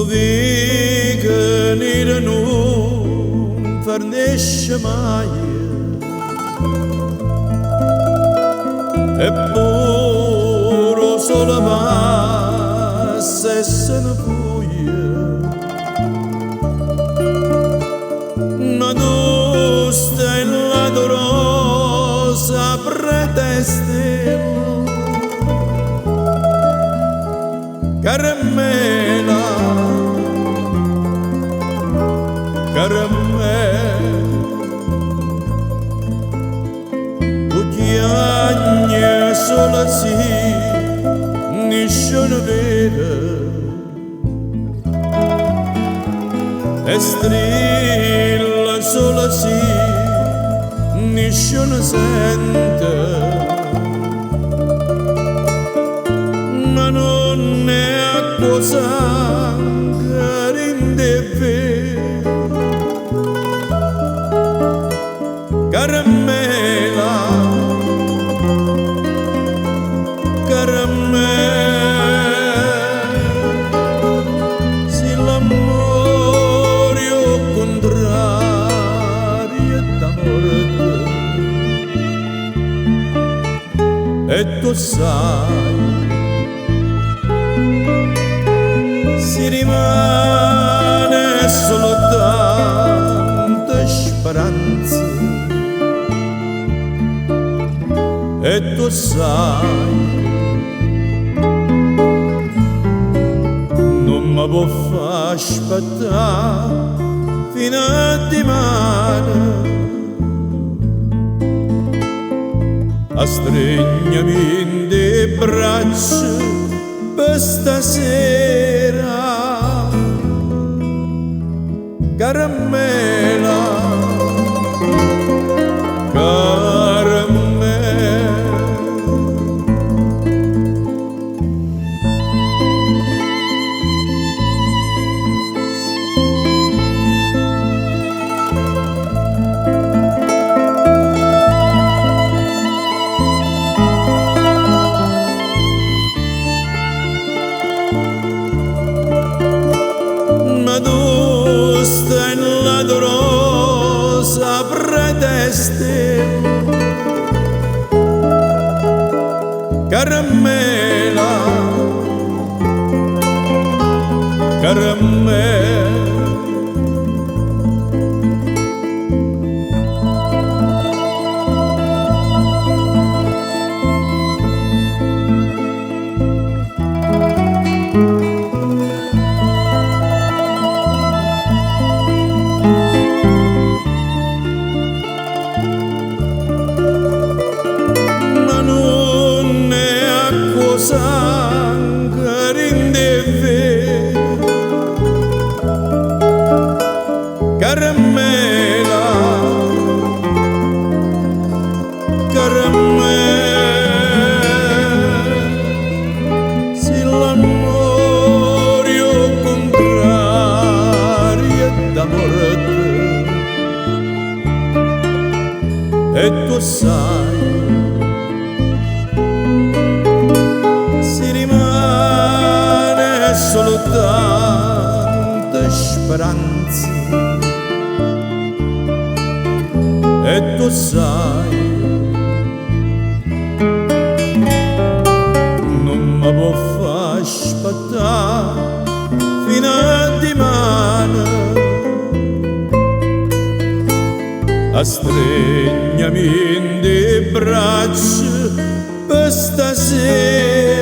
Stu vico niro nun fernisce maje. Eppure 'o sole passa e se ne fuje. Ma tu stai là adorosa preta e stella, Carmela, Carmela. Tu chiagne solo si nisciuno vede e strilla solo si nisciuno sente, ma non è acqua sangue dint' 'e vene. Carmela, Carmela, si l'amore è 'o contrario d' 'a morte, e tu sai, si rimane solo tanta speranza, e tu sai, non mi può far aspettare fino a dimane. Astregnami in de braccia per stasera, Carmela, Carmela. Ma tu stai là adorosa preta e stella, Carmela, Carmela. Ma non è acqua sangue dint' 'e vene, Carmela, Carmela. Si l'amore è 'o contrario d' 'a morte, e tu sai, si rimane solo tanta speranza, e tu sai, non mi può far aspettare fino a dimane. Astregnami in de braccia per stasera,